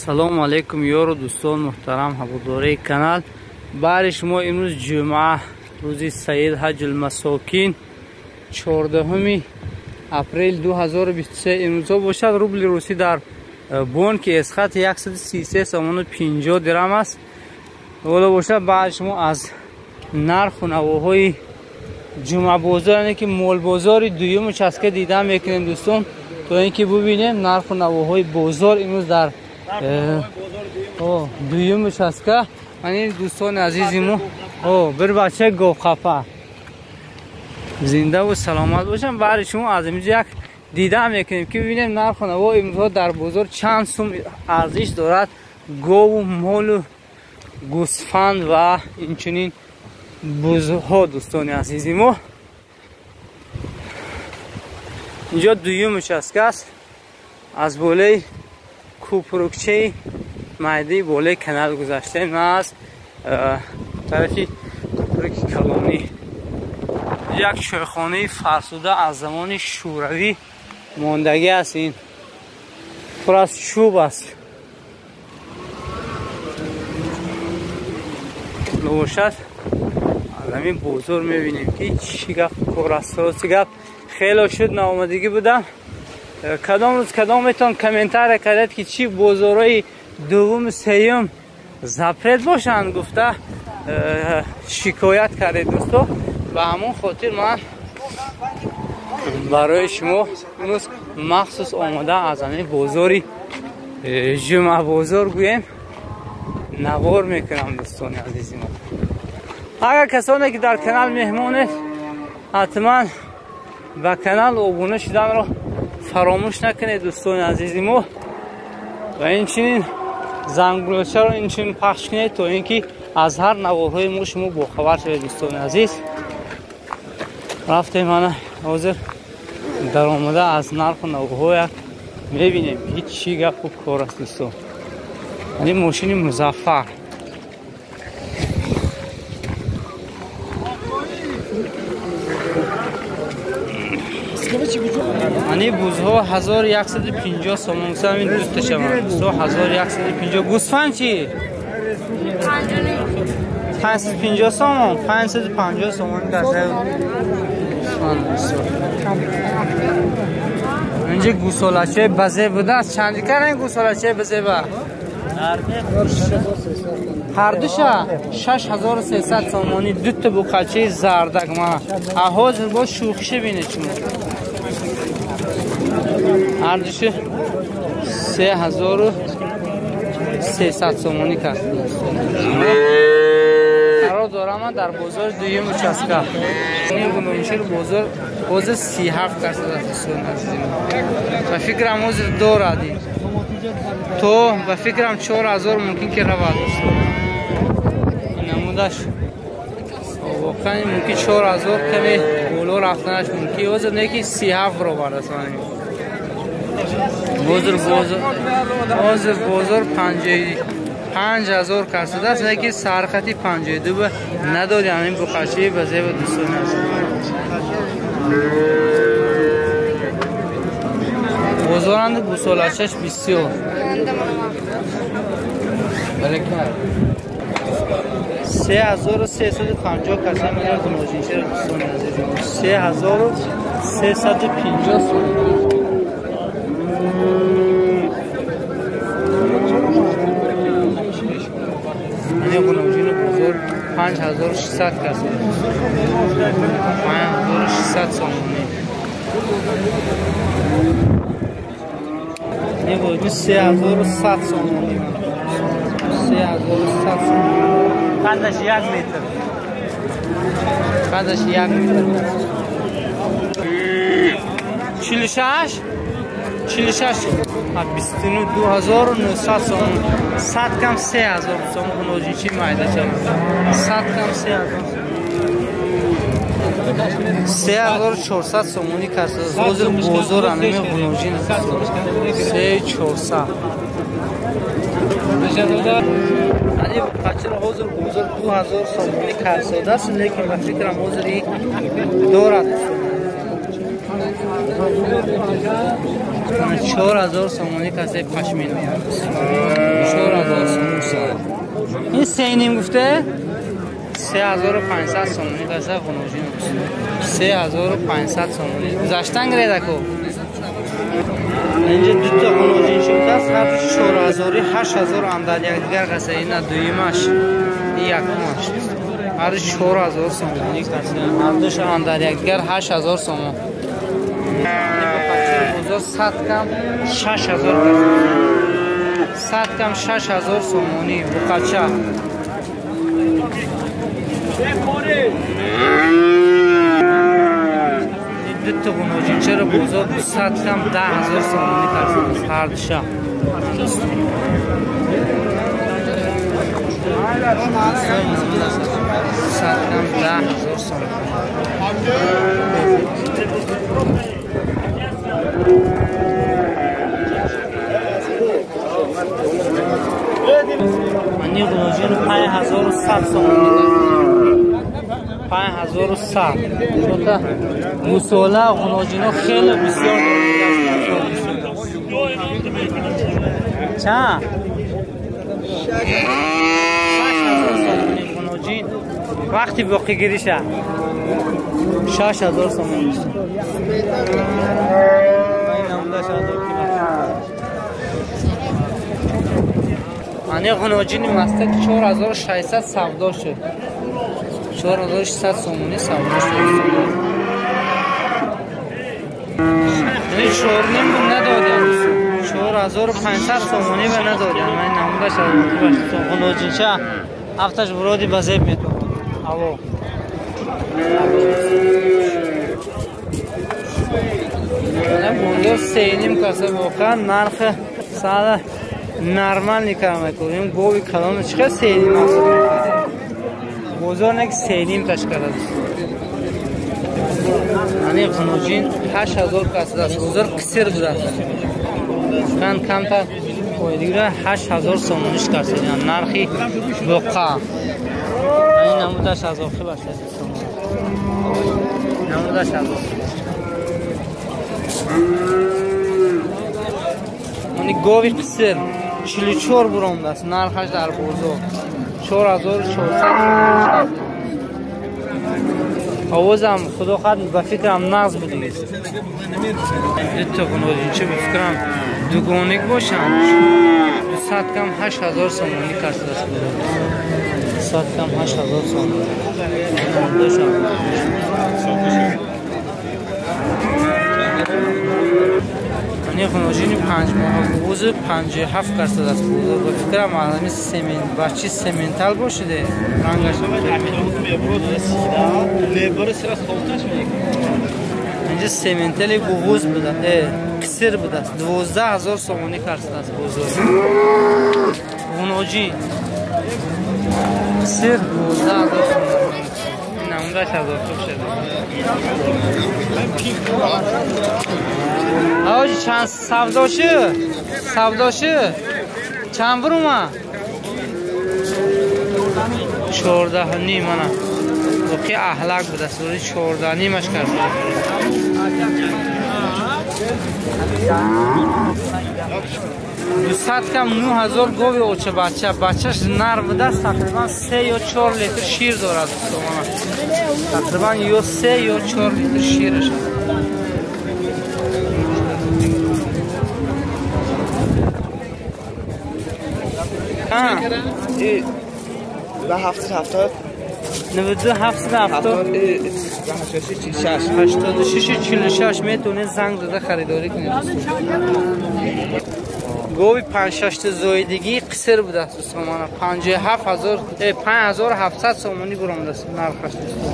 Салому алейкум ёру дӯстон муҳтарам ҳаводораи канал. Баҳри шумо имрӯз ҷумъа, рӯзи Саид Ҳаҷулмасокин, 14 апрел 2023 имрӯзҳо бошад. Рубли русӣ дар бонки Эсхат 133 сомону 50 дирам аст. Ҳоло бошад баҳри шумо аз нарху навоҳои ҷумъабозор, яъне ки молбозори дуюм участка дида мекунем дӯстон, то ин ки бубинем нарху навоҳои бозор имрӯз дар дуюм участка. Ани дӯстони азизи мо, бир бача говқафа зиндаву саломат бошам. Баҳри шумо аз инҷо як дида мекунем ки бибинем нарху наво имрӯзҳо дар бозор чанд сум арзиш дорад гову молу гӯсфанд ва инчунин бузҳо. Дӯстони азизи мо, инҷо дуюм участка аст. Аз болои кӯпрукчаи майдаи болои канал гузаштем, аз тарафи кӯпруки калонӣ. Як чойхонаи фарсуда аз замони шӯравӣ мондагӣ аст. Ин пур аз чӯб аст. Бошад аз ҳамин бозор мебинем ки чӣ гап кор аст. Рости гап хело шуд наомадагӣ будам. Кадом рӯз кадометон комментария кардед ки чӣ бозорҳои дуввуму сеюм запрет бошанд гуфта шикоят кардед дӯсто. Ба ҳамон хотир ман барои шумо имрӯз махсус омода аз ҳамин бозори ҷумъабозор гӯем навор мекунам дӯстони азизи мо. Агар касоне ки дар канал меҳмонед, ҳатман ба канал обуна шуданро фаромӯш накунед дӯстони азизи мо, ва инчунин зангулочаро инчунин пахш кунед, то ин ки аз ҳар наворҳои мо шумо бохабар шавед дӯстони азиз. Рафтем ана ҳозир даромада аз нарху наворҳо як мебинем ки чӣ гапу кор аст дӯстон. Ани мошини Музаффар. Ани бузҳо 1150 сомон гуфтам, ин дуста шаванд. Дӯсто 1150. Гӯсфанд чӣ? 550 сомон, 550 сомон каса гӯсфанд дӯсто. Инҷа гӯсолачаи базе будааст. Чанд кара ин гӯсолачаи базеба? Ҳардуша 6300 сомонӣ, дута буқачаи зардак. Мана ҳозир боз шӯхиша бинед шумо. Ҳардуши 3300 сомонӣ кард. Қарор дорам ман дар бозори дуюм участка. Гуногуншир бозор ҳозир 37 карсад аст дӯстони азизи мо. Ба фикрам ҳозир дорад ин то ба фикрам 4000 мумкин ки равад дӯстон. Ин намудаш воқеан мумкин 4000 каме боло рафтанаш мумкин. Ҳозир не ки 37 баробар аст. Ҳозир бозор 5000 карсадааст, не ки сархати 52 надорем. Ҳамин буқачаи ба зеба дӯстони азиз. Бозоранд гӯсолачаш бисёр. 3350 каса мана гуножинчаро дӯстони азиз. 3350 сомон. Ани гуножини бозор 5600 каса. 5600 сомонӣ. Не 3100 сомонӣ. 3100 сомонӣ. Қадаш 1 метр. Қадаш 1 метр. 46 46 22900 сомон. 100 кам 3000 сомон гуножинчи майдача. 100 кам 3000. 3400 сомонӣ кард. Ҳозир бозор анами гуножин 3400. Ани буқачаро ҳозир бозор 2000 сомонӣ карсодааст, лекин ба фикрам ҳозир ин дорад. 4000 сомонӣ касе пашмина. 4000 сомон. Ин 3.5 гуфте? 3500 сомонӣ каса ғуноҷин. 3500 сомонӣ. Гузаштан гиредаку. Инҷа ду та ғуноҷин шудааст, ҳар 4000 8000 андар якдигар каса. Ина дуюмаш, ин якумаш. Ҳар 4000 сомонӣ каса. Ҳар душ андар якдигар 8000 сомон. Бозор 100 кам 6000 каса. 100 кам 6000 сомонӣ буқача. Ду та ғуноҷинчаро бозор 100 кам 10000 сомонӣ кардааст ҳар душа. 100 кам 10000 сомонӣ. Мани ғуноҷин 5100 сомонӣ. 5100. Чота гусола ғуноҷино хеле бисёр дорад. Чанд? 6000 сомонӣ ғуноҷин. Вақти боқигириша 6000 сомонӣ. Мани ғуноҷини мастак 4600 савдо шуд. 4600 сомонӣ савдо шуд. Яъне 4.5 бу надодам. 4500 сомонӣ ба надодам. Ман намудаш ғуноҷинча ҳафташ вроди ба зеб метавонад. Алло. Бозор 3.5 каса воқеан нарх сада нормал никам мекунем. Гови калон чӣ қадр 3.5 аст? Бозор нек 3.5 таш кардааст. Ани ғуноҷин 8000 кас аст. Бозор қисир будааст. Кан камтар қойдигира 8000 сомониш карданд. Нархи воқеа. Ани намудаш аз охир бошад. Намудаш аз охир. Ани гови қисир 44 буромдааст. Нархаш дар бозор 4400. Овозам худо хоҳад ба фикрам нағз будист. Ду та ғуноҷинча ба фикрам дугоник бошанд. 200 кам 8000 сомонӣ кардааст. 200 кам 8000 сомонӣ. Ани ғуноҷини 5 моҳа буғузи 57 кардааст. Ба фикрам ҳамин семент бачи сементал бошиде. Рангаш инҷа сементали буғуз буда, қисир будааст. 12000 сомонӣ кардааст бозор. Ғуноҷин қисир 12000 сомонӣ. Ин намудаш ҳазор хуб шуда. Оҷи чанд савдоши? Савдоши? Чанд бурума? 14.5 мана. Воқеа аҳлак будааст. 14.5-аш кард. 200 кам 9000 гови оча бача. Бачаш нар будааст, тақрибан 3 ё 4 литр шир дорад. Тақрибан ё 3 ё 4 литр шираш аст. و 770 92 770 86 46 метавонед занг зада харидорӣ кунед. Гови 5-6 зоидагӣ қисир будааст дӯстон. 57 5700 сомонӣ буромадааст нархаш дӯстон.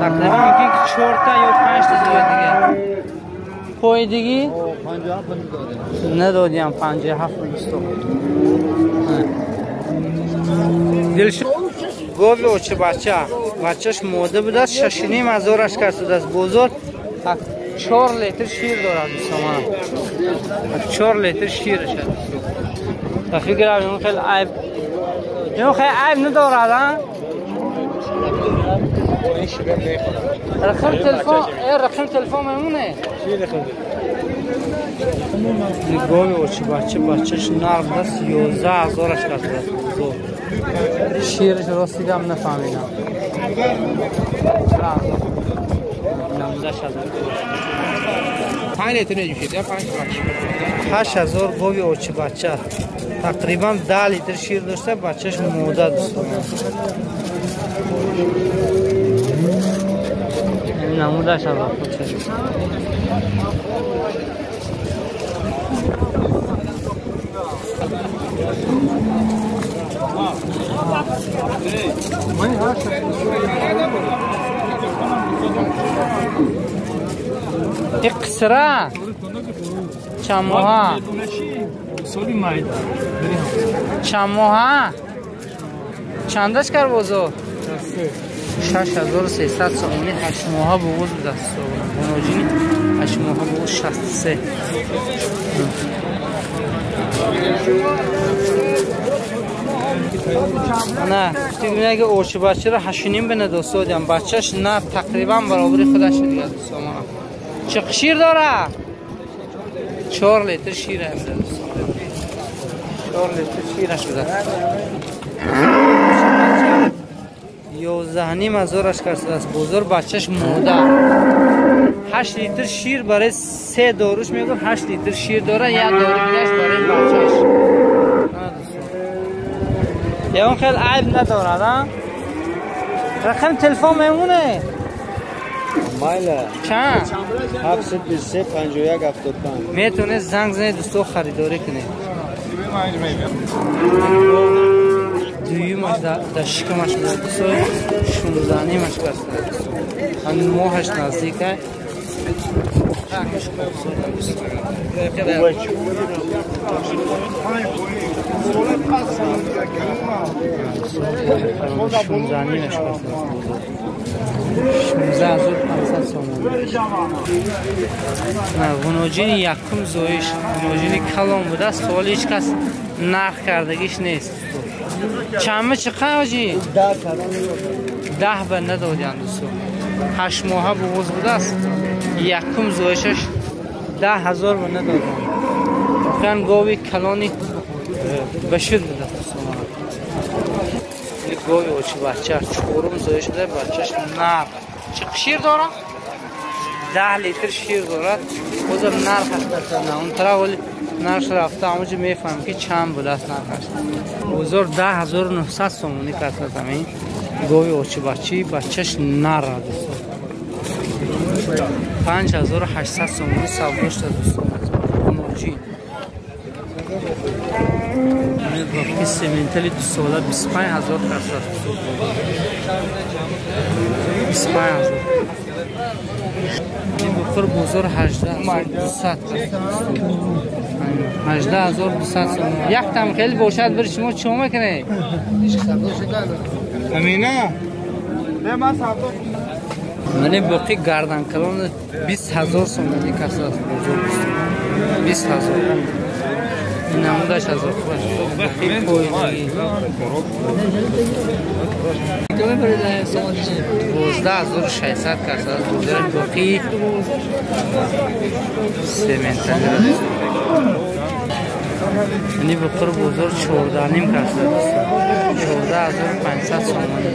Тақрибан мумкин ки 4 та ё 5 та зоидагӣ. Поидагӣ 57 надодиам 57 дӯстон. Дилшод гови оча бача. Бачаш мода будааст, 6.5 ҳазораш кардааст бозор. 4 литр шир дорад дӯстон. 4 литр шираш аст. Ба фикрам ин хеле айб. Ин хеле айб надорад, а? Рақам телефон, рақам телефон мемоне? Чӣ рақам? Гови очи бача, бачаш нар даст 11000 аш кардааст. Шираш рости гам нафаҳмидам. 5 литр меҷӯшид, 8000 гови очи бача. Тақрибан 10 литр шир дошта, бачаш мода дӯстон. Намудаш аз худ шуд. Иқсира чанд моҳа? Чанд моҳа? Чандаш кар бозор? 6300 сомонӣ 8 моҳа буғуз будаст. Муноҷини 8 моҳа буғуз 63. На, гуфтем ки очи бачаро 8.5 бина дӯстодям. Бачаш на тақрибан баробари худаш дигар дӯстон. Чӣ шир дора? 4 литр шир ҳам дӯстон. 4 литр шираш буда. 11.5 аш кардааст. Бозор бачаш мода. 8 литр шир барои 3 доруш мегӯ 8 литр шир дора, як дору дигаш барои бачаш. Ягон хел айб надорад, а? Рақами телефон мемоне? Майла. Чанд? 723 51 75. Метавонед занг занед дӯсто харидорӣ кунед. Дуюмаш дар шикамаш буд дӯсто, 16.5 кардааст. Ҳамин моҳаш наздик аст. 16.5 кардааст. 16500 сомон. Ғуноҷини якум зоиш, ғуноҷини калон будааст, суоли ҳеҷ кас нарх кардагиш нест. Чандма чиқа ҳоҷӣ? 10 ба надодианд дӯсто. 8 моҳа буғуз будааст, якум зоишаш 10000 ба надодианд. Воқеан гови калони башир будааст дӯстон. Гови очи бача чорум зоиш буда, бачаш нар. Чӣ шир дорад? 10 литр шир дорад. Бозам нархаш на он тараф вале нархаш рафта ҳамонҷо мефаҳмем ки чанд будааст нархаш. Бозор 10900 сомонӣ кардааст ҳамин гови очи бачи, бачаш нар дӯстон. 5800 сомонӣ савдо шуда дӯстон. Муноҷин. Боқи сементали 2 сола 25000 кардааст. 25000. Ин бухор бозор 18200 кардааст. 18200 сомон. Як там хеле бошад бир шумо чӣ мекунед? Амина. Мани боқи гарданкалон 20000 сомонӣ кардааст бозор. 20000. Намудаш аз поинагӣ. 12600 кардааст бозори боқи сементали. Ини бухор бозор 14.5 кардааст. 14500 сомонӣ.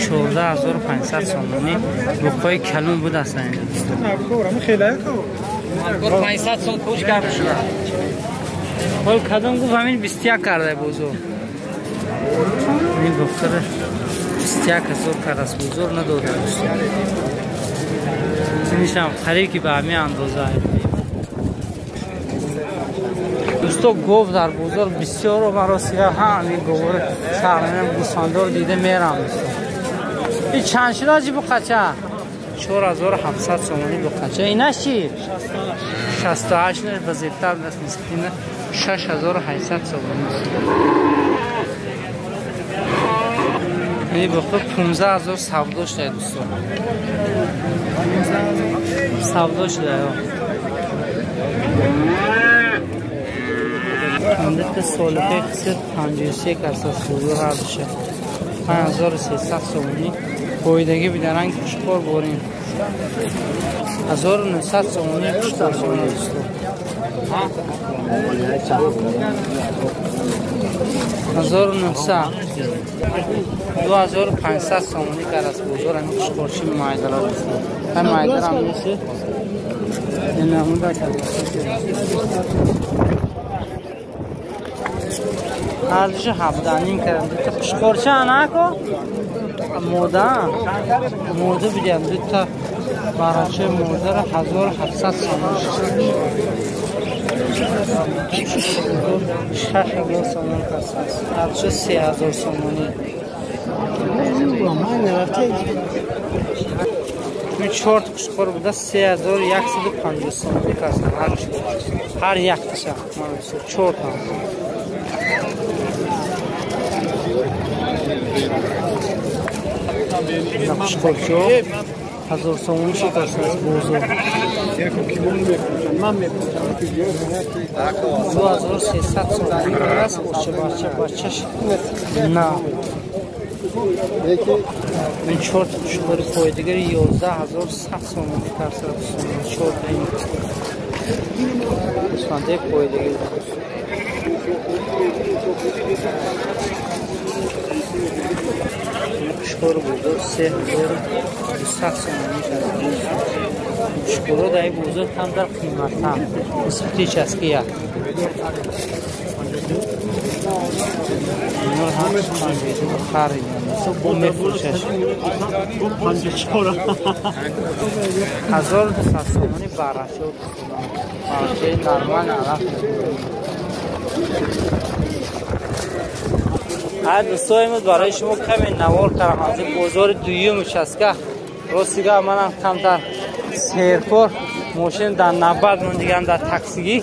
14500 сомонӣ буқҳои калон будааст инҷо дӯстон. 500 сом кӯч карда шуда. Ҳол кадом гуфт ҳамин 21 карда бозор. Ин бухор 21000 кардааст, бозор надода дӯстон. Инишам қариб ки ба ҳамин андоза. Дӯсто гов дар бозор бисёр ман ростига ҳамин говро сармем гӯсфандор дида мерам дӯстон. Ин чанд шуд ҳоҷи буқача? 4700 сомонӣ буқача. Инаш чи? 68 наш ба зебтар даст нисбатина 6800 сомонӣ. Ин буқа 15000 савдо шуда дӯстон. Савдо шуда. Андата солиқаи қиср 53 кас аст бозор ҳардуша. 5300 сомонӣ пойдагӣ бида ранги қушқор борин 1900 сомонӣ қушқор сомонӣ дӯсто 1900 2500 сомонӣ кар аз бозор ҳамин қушқорчи майдара дӯсто ҳам майдарам нест намуда кард ҳардушу 17.5 кардам дута қушқорча анако мода мода бидиам дута барачаи модара 1700 сомон 6000 сомон кас аст ҳардушу 3000 сомонӣ чорт қушқор буда 3150 сомонӣ кас ҳар якташа чорта қушқорчо 1000 сомонӣ шуд аз бозор 2300 сомонӣ аст боча бача бачаш на ин чорта қушқори пойдигари 11100 сомонӣ карсад чорта ин гӯсфандаи пойдигари қушқори бозор 3200 сомонӣ кард қушқорҳо дар ин бозор камтар қиматтар нисбати часки як инро ҳам 52 харидам бо мефурӯшаш 1200 сомонӣ барачо барачаи нормал алаф ҳар дӯстои имрӯз барои шумо каме навор кардам аз ин бозори дуюм участка ростига манам камтар серкор мошин дар навбат мондигам дар таксигӣ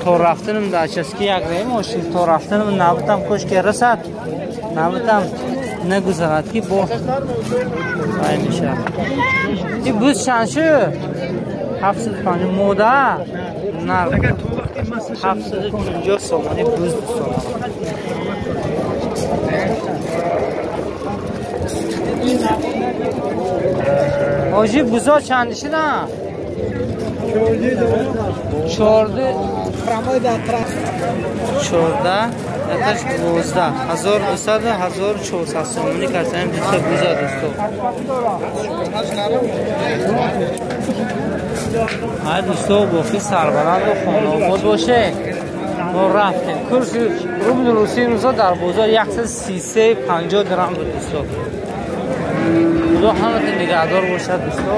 то рафтанам дар участки як раи мошин то рафтанам навбатам кош ки расад навбатам нагузарад ки бо вай мешавад ин буз чанд шуд 750 мода нар 750 сомонӣ буз дӯстон ҳоҷи бузо чанд шуда? 14 14 яташ 12 1200 1400 сомонӣ кардем дуто бузо дӯсто. Ай дӯсто боқӣ сарбаланду хонаобод боше. Мо рафтем. Курси рубли русӣ имрӯза дар бозор 133.50 дирам буд дӯсто. Худо ҳаматон нигаҳдор бошад дӯсто.